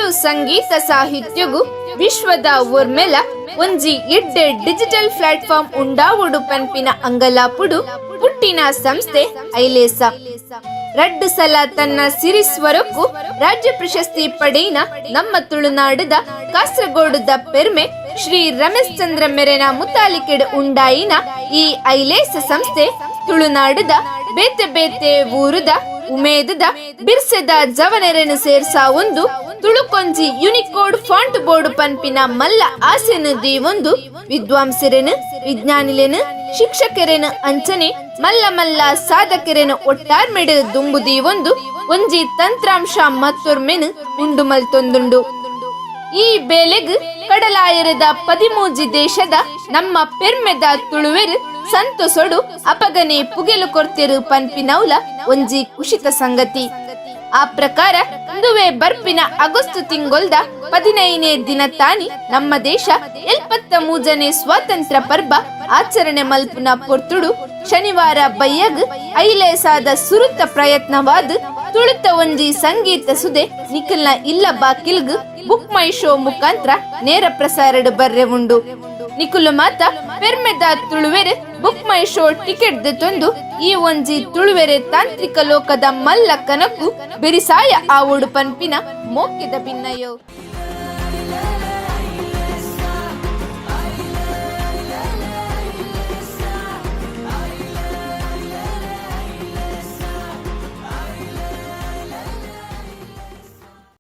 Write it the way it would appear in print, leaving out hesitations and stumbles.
ತುಳು ಸಂಗೀತ ಸಾಹಿತ್ಯಗು ವಿಶ್ವದ ಒರ್ಮೆಲ ಒಂಜಿ ಎಡ್ಡೆ ಡಿಜಿಟಲ್ ಪ್ಲಾಟ್ಫಾರ್ಮ್ ಉಂಡಾವೊಡು ಪನ್ಪಿನ ಅಂಗಲಾಪುಡು ಪುಟ್ಟಿನ ಸಂಸ್ಥೆ ಐಲೇಸ. ರಡ್ಡು ಸಲ ತನ್ನ ಸಿರಿಸ್ವರಕ್ಕೂ ರಾಜ್ಯ ಪ್ರಶಸ್ತಿ ಪಡೆಯಿನ ನಮ್ಮ ತುಳುನಾಡದ ಕಾಸರಗೋಡುದ ಪೆರ್ಮೆ ಶ್ರೀ ರಮೇಶ್ ಚಂದ್ರ ಮೆರೆನ ಮುತಾಲಿಕೆಡ್ ಉಂಡಾಯಿನ ಈ ಐಲೇಸ ಸಂಸ್ಥೆ ತುಳುನಾಡದ ಬೇತೆ ಬೇತೆ ಊರುದ ಉಮೇದದ ಬಿರ್ಸೆದ ಜವನೆರೆನು ಸೇರ್ಸಾ ಒಂದು ತುಳುಕೊಂಜಿ ಯುನಿಕೋಡ್ ಫಾಂಟ್ ಬೋರ್ಡ್ ಪನ್ಪಿನ ಮಲ್ಲ ಆಸೆನು ದೀವೊಂದು ವಿದ್ವಾಂಸರೆನು, ವಿಜ್ಞಾನಿಲೆನು, ಶಿಕ್ಷಕರೆನು ಅಂಚನೆ ಮಲ್ಲ ಮಲ್ಲ ಸಾಧಕರೆನು ಒಟ್ಟಾರ್ಮೆಡು ದುಂಬು ದೀವೊಂದು ಒಂಜಿ ತಂತ್ರಾಂಶ ಮತ್ತೊರ್ಮೆನು ಉಂಡು ಮಲ್ತೊಂದುಂಡು. ಈ ಬೇಲೆಗ್ ಕಡಲಾಯರದ 13 ದೇಶದ ನಮ್ಮ ಪೆರ್ಮೆದ ತುಳುವೆರು ಸಂತೊಸೊಡು ಅಪಗನೆ ಪುಗೆಲು ಕೊರ್ತೆರು ಪನ್ಪಿನೌಲ ಒಂಜಿ ಕುಶಿತ ಸಂಗತಿ. ಆ ಪ್ರಕಾರ ಇಂದುವೆ ಬರ್ಪಿನ ಆಗಸ್ಟ್ ತಿಂಗೊಲ್ದ 15ನೇ ದಿನ ತಾನಿ ನಮ್ಮ ದೇಶ 73ನೇ ಸ್ವಾತಂತ್ರ್ಯ ಪರ್ಬ ಆಚರಣೆ ಮಲ್ಪುನ ಪೊರ್ತುಡು ಶನಿವಾರ ಬಯ್ಯಗ್ ಐಲೇಸಾದ ಸುರುತ ಪ್ರಯತ್ನವಾದ ತುಳುತ ಒಂಜಿ ಸಂಗೀತ ಸುದೆ ನಿಖಲ್ನ ಇಲ್ಲ ಬಾಕಿಲ್ಗ್ ಬುಕ್ ಮೈ ಶೋ ಮುಖಾಂತರ ನೇರ ಪ್ರಸಾರಡ್ ಬರ್ರೆ ಉಂಡು. ನಿಕುಲು ಮಾತ ಪೆರ್ಮೆದ ತುಳುವೆರೆ ಬುಕ್ ಮೈ ಶೋ ಟಿಕೆಟ್ ದೆತೊಂದು ಈ ಒಂಜಿ ತುಳುವೆರೆ ತಾಂತ್ರಿಕ ಲೋಕದ ಮಲ್ಲ ಕನಕು ಬೆರಿಸಾಯ ಆವೋಡು ಪನ್ಪಿನ ಮೋಕ್ಯದ ಭಿನ್ನಯೋ.